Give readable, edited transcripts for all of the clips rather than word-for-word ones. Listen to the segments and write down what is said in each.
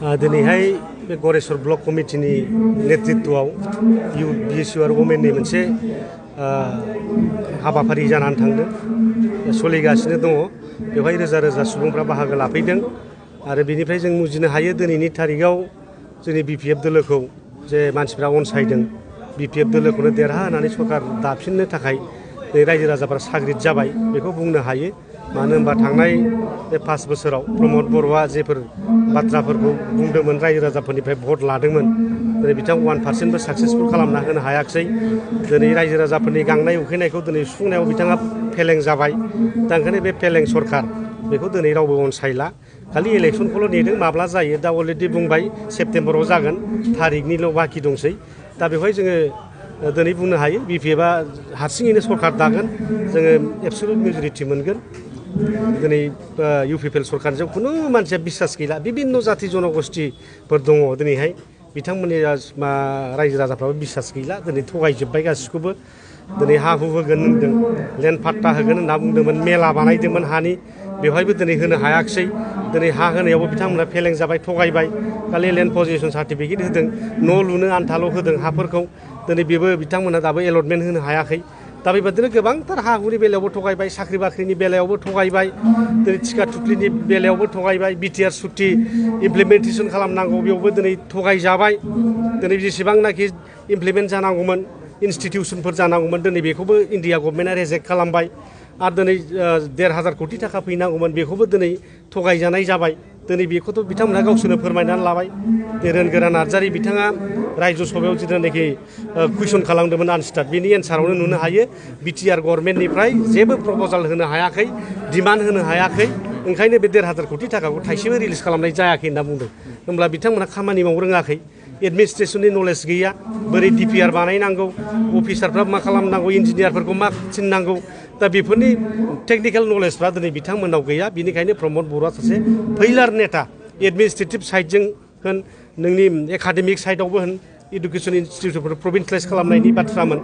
दिनैहाय बे Goreswar block कमिटिनि नेतृत्वआव youth बिएसइउ आरो वमेननि मोनसे हाबाफारि जानानै थांदों सोलिगासिनो दङ बेवहाय रोजा रोजा सुबुंफ्रा बाहागो लाफैदों आरो बेनिफ्राय जों बुजिनो हायो दिनैनि तारिखआव जोंनि बिपिएफ दोलोखौ जे मानसिफ्रा अनसायदों बिपिएफ दोलोखौनो देरहाहोनानै सरकार दाफिननो थाखाय रायजो राजाफ्रा साग्रिद जाबाय बेखौ बुंनो हायो मानो होनबा थांनाय बे 5 बोसोराव प्रमद बर'आ जेफोर बाथ्राफोरखौ बुंदोंमोन रायजो राजाफोरनिफ्राय भट लादोंमोन दिनै बिथां 1%बो साक्सेसफुल खालामना होनो हायाखिसै दिनै रायजो राजाफोरनि गांनाय उखैनायखौ दिनै सुफुंनायाव बिथाङा फेलें जाबाय दा ओंखायनो बे फेलें सरकार बेखौ दिनै रावबो अनसायला खालि इलेक्सनखौल' नेदों माब्ला जायो दा अलरेडि बुंबाय सेप्तेम्बराव जागोन थारिखनिल' बाखि दंसै दा बेवहाय जोङो दिनै बुंनो हायो बिपिएफआ हारसिङैनो सरकार दागोन जोङो एबसुलुट मेजरिटि मोनगोन दिनै इउपिपिएल सरकारजों खुनु मानसिया बिसास गैला बिभिन्न जाति जनगोष्ठीफोर दङ दिनैहाय बिथांमोननि रायजो राजाफ्राबो बिसास गैला दिनै थगायजोब्बाय गासिखौबो दिनै हा हु होगोन होनदों लेन्ड पाट्टा होगोन होनना बुंदोंमोन मेला बानायदोंमोन हानि बेवहायबो दिनै होनो हायाखिसै दिनै हा होनायावबो बिथांमोना फेलें जाबाय थगायबाय खालि लेन्ड पजिशन सार्टिफिकेट होदों न' लुनो आन्थाल' होदों हाफोरखौ दिनै बेबो बिथांमोना दाबो एलटमेन्ट होनो हायाखै दा बेबादिनो गोबांथार हा हुनि बेलायावबो थगायबाय साख्रि बाख्रिनि बेलायावबो थगायबाय दिनै टिका थुख्लिनि बेलायावबो थगायबाय बिटिआर सुक्ति इमप्लिमेन्टेसन खालामनांगौ बेयावबो दिनै थगायजाबाय दिनै जेसेबांनाखि इमप्लिमेन्ट जानांगौमोन इन्स्टिटिउसनफोर जानांगौमोन दिनै बेखौबो इन्डिया गभर्नमेन्टआ रिजेक्ट खालामबाय आरो दिनै 1,500 कोटि थाखा फैनांगौमोन बेखौबो दिनै थगायजानाय जाबाय दिनै बेखौथ' बिथांमोनहा गावसोरनो फोरमायनानै लाबाय धीरेन गोरा नार्जारि बिथाङा रायजो सभायाव जिथुनाखि कुइसन खालामदोंमोन आनस्टार्ट बेनि एन्सारावनो नुनो हायो बिटिआर गभर्नमेन्टनिफ्राय जेबो प्रप'जाल होनो हायाखै डिमान्ड होनो हायाखै ओंखायनो बे 1,500 कोटि थाखाखौ थाइसेबो रिलिज खालामनाय जायाखै होनना बुंदों होमब्ला बिथांमोनहा खामानि मावनो रोङाखै एडमिनिस्ट्रेसननि नलेज गैया बोरै डिपिआर बानायनांगौ अफिसारफ्रा मा खालामनांगौ इन्जिनियारफोरखौ मा थिननांगौ दा बेफोरनि टेक्निकेल नलेजफ्रा दिनै बिथांमोनाव गैया बिनिखायनो प्रमद बर'आ सासे फैलार नेता एडमिनिस्ट्रेटिभ साइडजों होन नोंनि एकाडेमिक साइडआवबो होन इडुकेसन इन्स्टिटिउटफोर प्रभिन्सियेलाइज खालामनायनि बाथ्रामोन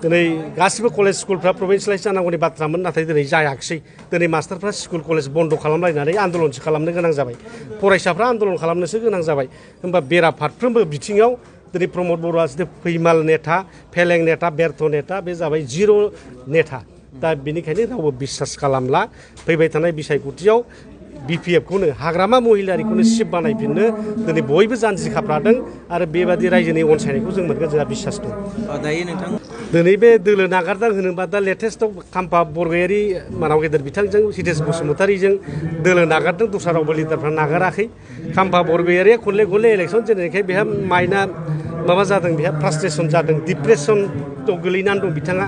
दिनै गासिबो कलेज स्कुलफ्रा प्रभिन्सियेलाइज जानांगौनि बाथ्रामोन नाथाय दिनै जायाखिसै दिनै मास्टारफ्रा स्कुल कलेज बन्द खालामलायनानै आन्दलनसो खालामनो गोनां जाबाय फरायसाफ्रा आन्दलन खालामनोसो गोनां जाबाय होमबा बेराफारफ्रोमबो बिथिङाव दिनै प्रमद बर'आ फैमाल नेता फेलें नेता बेर्थ नेता बे जाबाय जिर' नेता दा बेनिखायनो रावबो बिसास खालामला फैबाय थानाय बिसायख'थियाव बिपिएफखौनो हाग्रामा महिलारिखौनो सिफ बानायफिननो दिनै बयबो जानजि खाफ्रादों आरो बेबादि रायजोनि अनसायनायखौ जों मोनगोन जोंहा बिसास दं दायो नोंथां दिनै बे दोलो नागारदों होनोबा दा लेटेस्टआव काम्पा बरगयारी मानाव गेदेर बिथांजों हितेश बसुमतारीजों दोलो नागारदों दस्रा रावबो लिडारफ्रा नागाराखै काम्पा बरगयारीया खनले खनले इलेक्सन जेननायखाय बेहा माइना माबा जादों बेहा फ्रास्ट्रेसन जादों डिप्रेसनाव गोलैनानै दं बिथाङा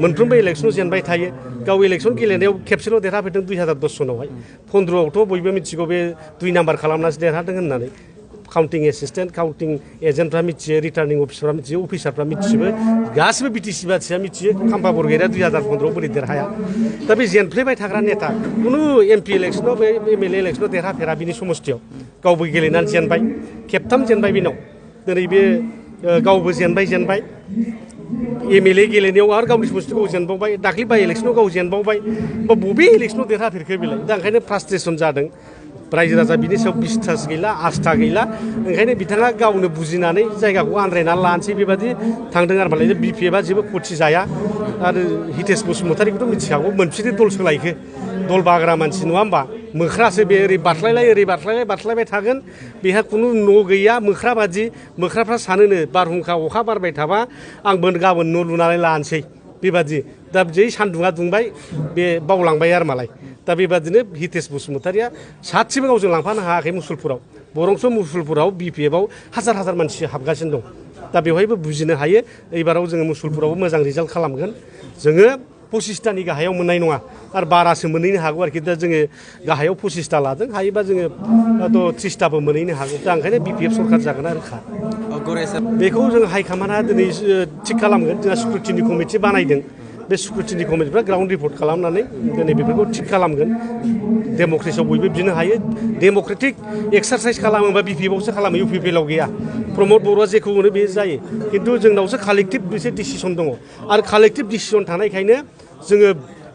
मोनफ्रोमबो इलेक्सनाव जेनबाय थायो गाव इलेक्सन गेलेनायाव खेबसेल' देरहाफैदों 2010 सनावहाय 15आवथ' बयबो मिथिगौ बे 2 नाम्बार खालामनासो देरहादों होननानै काउन्टिं एसिस्टेन्ट काउन्टिं एजेन्टफ्रा मिथियो रिटार्निं अफिसारफ्रा मिथियो अफिसारफ्रा मिथिजोबो गासिबो बिटिसि बाथिया मिथियो काम्पा बरगयारीया 2015आव बोरै देरहाया दा बे जेनफ्लेबाय थाग्रा नेता खुनु एमपि इलेक्सनाव बे एमएलए इलेक्सनाव देरहाफेरा बिनि समस्थियाव गावबो गेलेनानै जेनबाय खेबथाम जेनबाय बेनाव दिनै बे गावबो जेनबाय एमएलए गेलेनायाव आरो गावनि समस्थिखौ जेनबावबाय दाख्लै बाय इलेक्सनाव गाव जेनबावबाय बा बबे इलेक्सनाव देरहाफेरखो बेलाय दा ओंखायनो फ्रास्ट्रेसन जादों रायजो राजा बिनि सायाव बिस्तास गैला आस्था गैला ओंखायनो बिथाङा गावनो बुजिनानै जायगाखौ आन्दायनानै लानोसै बेबादि थांदों आरो मालाय बिपिएफआ जेबो खथि जाया आरो हितेश बसुमतारीखौथ' मिथिखागौ मोनफिनो दल सोलायखो दल बाग्रा मानसि नङा होमबा मोख्रासो बे ओरै बारस्लायबाय थागोन बेहा खुनु न' गैया मोख्राफ्रा सानोनो बारहुंखा अखा बारबाय थाबा आंबो गाबोन न' लुनानै लानोसै बेबादि दा जै सान्दुङा दुंबाय बे बावलांबाय आरो मालाय दा बेबादिनो हितेश बसुमतारीया सासेबो गावजों लांफानो हायाखै मुसुलपुराव बरंस' मुसुलपुराव बिपिएफआव हाजार मानसि हाबगासिनो दं दा बेवहायबो बुजिनो हायो एबाराव जोङो मुसुलपुरावबो मोजां रिजाल्ट खालामगोन जोङो 25टानि गाहायाव मोननाय नङा आरो बारासो मोनहैनो हागौ आरोखि दा जोङो गाहायाव 25टा लादों हायोबा जोङो 30टाबो मोनहैनो हागौ दा ओंखायनो बिपिएफ सरकार जागोन आरोखा बेखौ जों हाइकमान्डआ दिनै थिग खालामगोन जोंहा स्क्रुटिनि कमिटि बानायदों बे स्क्रुटिनि कमिटिफ्रा ग्राउन्ड रिपर्ट खालामनानै दिनै बेफोरखौ थिग खालामगोन डेम'क्रेसियाव बयबो बिनो हायो डेम'क्रेटिक एक्सारसाइज खालामोबा बिपिएफआवसो खालामो इउपिपिएलआव गैया प्रमद बर'आ जेखौ मोनो बे जायो खिन्थु जोंनावसो कालेक्टिभ मोनसे डिसिसन दङ आरो कालेक्टिभ डिसिसन थानायखायनो जोङो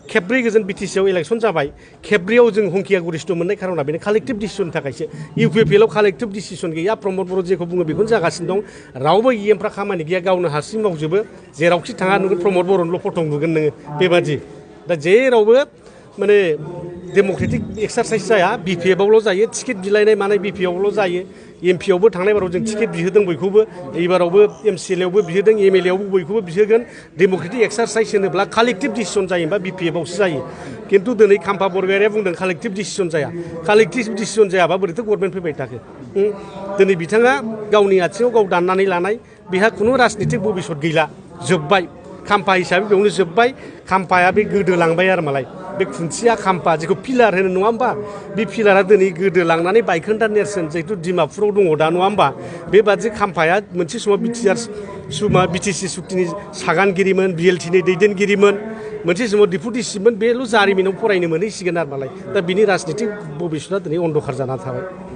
खेब्रै गोजोन बिटिसिआव इलेक्सन जाबाय खेब्रैयाव जों हंकिया गरिष्ठ मोननाय खारना बेनो कालेक्टिभ डिसिसननि थाखायसो UPPL आव कालेक्टिभ डिसिसन गैया प्रमद बर' जेखौ बुङो बेखौनो जागासिनो दं रावबो EMफ्रा खामानि गैया गावनो हारसिं मावजोबो जेरावखि थाङा नुगोन प्रमद बर'निल' फट' नुगोन नोङो बेबादि दा जेरावबो माने डेम'क्रेटिक एक्सारसाइज जाया BPF आवल' जायो टिकेट बिलायनाय मानाय BPF आवल' जायो MP आवबो थांनाय बाराव जों टिकेट बिहोदों बयखौबो एबारावबो MCL आवबो बिहोदों MLA आवबो बयखौबो बिहोगोन डेम'क्रेटिक एक्सारसाइज होनोब्ला कालेक्टिभ डिसिसन जायोबा BPF आवसो जायो खिन्थु दिनै काम्पा बरगयारिया बुंदों कालेक्टिभ डिसिसन जाया कालेक्टिभ डिसिसन जायाबा बोरैथो गभर्नमेन्ट फैबाय थाखो दिनै बिथाङा गावनि आथिङाव गाव दाननानै लानाय बेहा खुनु राजनितिक भबिष्यत गैला जोब्बाय काम्पा हिसाबै बेयावनो जोब्बाय काम्पाया बे गोदोलांबाय आरो मालाय बे खुन्थिया काम्पा जेखौ पिलार होनो नङा होमबा बे पिलारा दिनै गोदोलांनानै बायखोन्दा नेरसोन जिहेतु डिमापुराव दङ दा नङा होमबा बेबादि काम्पाया मोनसे समाव BTC सुक्तिनि सागानगिरिमोन BLTनि दैदेनगिरिमोन मोनसे समाव डिपुटि चिफमोन बेल' जारिमिनाव फरायनो मोनहैसिगोन आरो मालाय दा बिनि राजनितिक भबिष्यतआ दिनै अन्धकार जानानै थाबाय